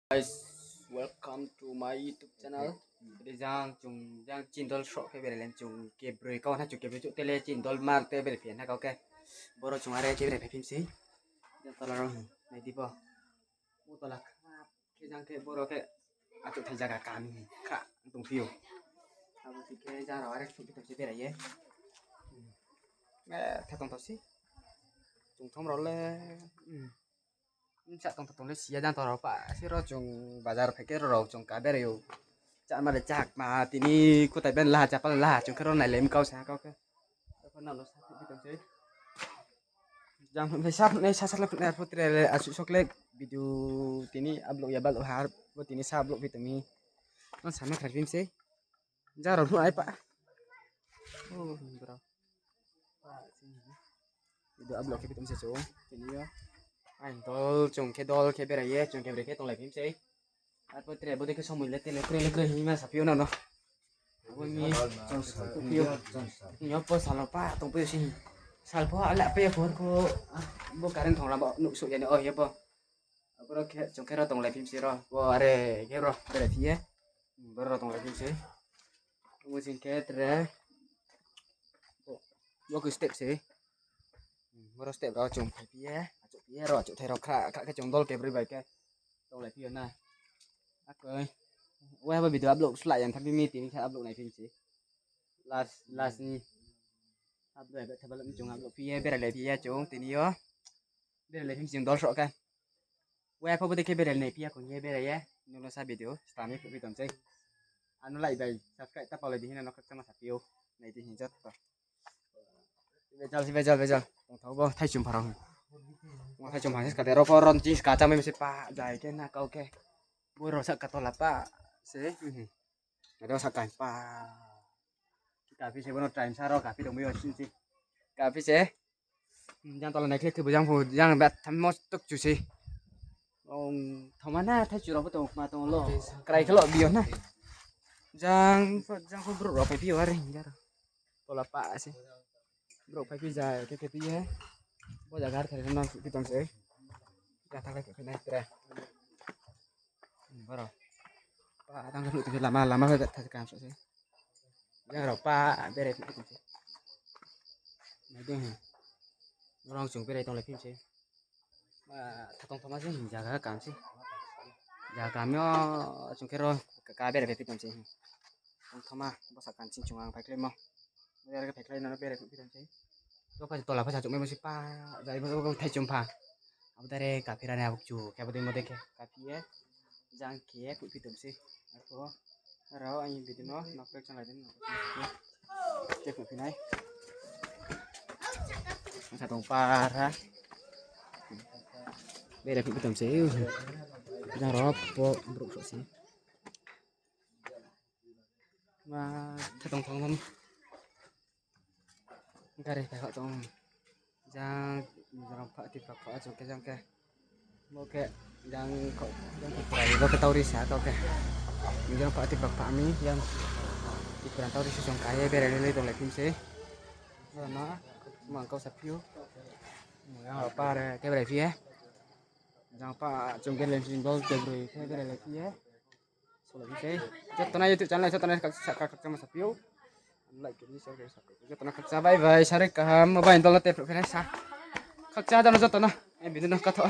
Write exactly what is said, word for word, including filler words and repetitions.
Guys, welcome to my YouTube channel. Ri jang chung jang chini dol sroh khe berai le chung kebroi kau na chung kebroi chouh tele chini dol mar te berai phi na kau khe. Boro chung are khe berai phi phim sei. Jang tola rao hi nai di bo. Bo tola kha khe jang khe boro khe achouhthai zaga kaham hi kha tong phi ou. Abo si khe jang rao are khe tong se berai ye. Eh, khe tong tong si. Chung thom rao le. Bsa tong tong le si ya jang tong rao pa se ro chung bazar phai khe ro rao chung ka berai ou. Chama le chak ma tini kutai ben laha chapal laha chung khe ro nai le mkau sa kau khe. Ro pho nang no sa phi tong sei. Jang phai sa phai sa sa le phai pho tre le asuh sok le video tini upload ya bal ha bo tini sa upload phi tong mi. Non sa na khar phim sei. Jang rao nuh ai pa. Oh, bro. Video upload khe phi tong se chung tini yo. Ain dol chung khe dol khe berai ye chung khe berai khe tong lai phim sei. Arphuh tre bodei khe somoi le tele kroi le kroi hingma saphi ou no no. Abo ni chung saphi ou. Yo po sal rao pa tong phi ou si. Sal pho ale ape phor ko. Bo current thong rao bo nuh suh ya ni o ye bo. Aboro khe chung khe ro tong lai phim sei ro. Bo are khe ro berai phi ye. Boro ro tong lai phim sei. Amo sing khe tre. Bo khe step se. Boro step rao chung phai phi ye, achouh phi ye, ro achouhthai rao khra khra khe chung dol kebroi bai khe. Tong lai phi yo na. Akoi. Waiha bo video upload slái ya thanng phi mi tini khe upload nai phim sei. Last, last ni. Upload ya thaba chung upload phi ye, berai lai phi ye chung tini yo. Berai lai phim sei chung dol sroh khe. Waiha pho bodei khe berai nai phi ya kong ye berai ye. Nung no sa video, stam ye phuh phi tong sei. Ano like bai, subscribe ta pao lai di hing no khakchangma saphi ou. Nai di hing joto. Bejal, bejal, bejal. Tong thao bo, thaichum pha rao. Bo thaichum pha se skade, ro pho ron ching ska chamai se pa, jai khe na kau khe. Bo ro sahka tola pa se. Ro sahka pa. Kaphi se bono time sa ro kaphi tong mi o sinchi. Kaphi se. Jang tola nai khe khe bo jang pho jang bat tham mostok chu se. Ong thoma na thaichu rao pho tong ma tong lo. Krai khe lo bio na. Jang pho, jang pho brouh rao phai phi ou are hing jang rao. Tola pa se. Brouh phai phi ja khe khe phi ye. Bo jaga har thai no phi tong se. Ja thang lai khe phi nai tre. Boro. Pa tang khe phnuh tong se lama, lama khe tha kam so se. Jang rao pa berai phnuh tong se. Nai di hi. Rong chung berai tong lai phim se. Ba, tha tong thoma se hing jaga kam se. Jaga kam yo chung khe ro ka berai phai phi tong se. Tong thoma, bo sahka ching chung ang phaikhlaimo. Bo are khe phaikhlai no berai phai phi tong se. Bo pha tola pha sa chungmaimo se pa, jai bo thaichum pha. Abo dare kaphi ra nai abo chu, khe abo dei mo dei khe kaphi ye. Jang khe ye phuh phi tong se. Arphuh rao aini video no nok pek chang lai di. Khe phuh phi nai. Sa tong para. Berai phuh phi tong se. Jang rao pho brouh so se. Ma, tha tong thang tham. Gari phai kha tong. Jang, jang pha ti pha pha chung khe jang khe. Bo khe jang kho, jang khe pura, bo khe tauri sa kau khe. Jang pha ti pha pha mi, jang Tripura tauri se chung ka ye berai le tong lai phim se. Ro na, mang kau sa phi ou. Jang rao pa are khe berai phi ye. Jang pa chung berai le phim bol kebroi khe berai lai phi ye. Solai se. Joto no YouTube channel joto no khakchangma saphi ou. Like khe di, share khe di, subscribe khe di. Joto no khakchang bye bye, sari kaham, mobile dol no te phruh phi nai sa. Khakchang joto no, joto no. Aini video no katho.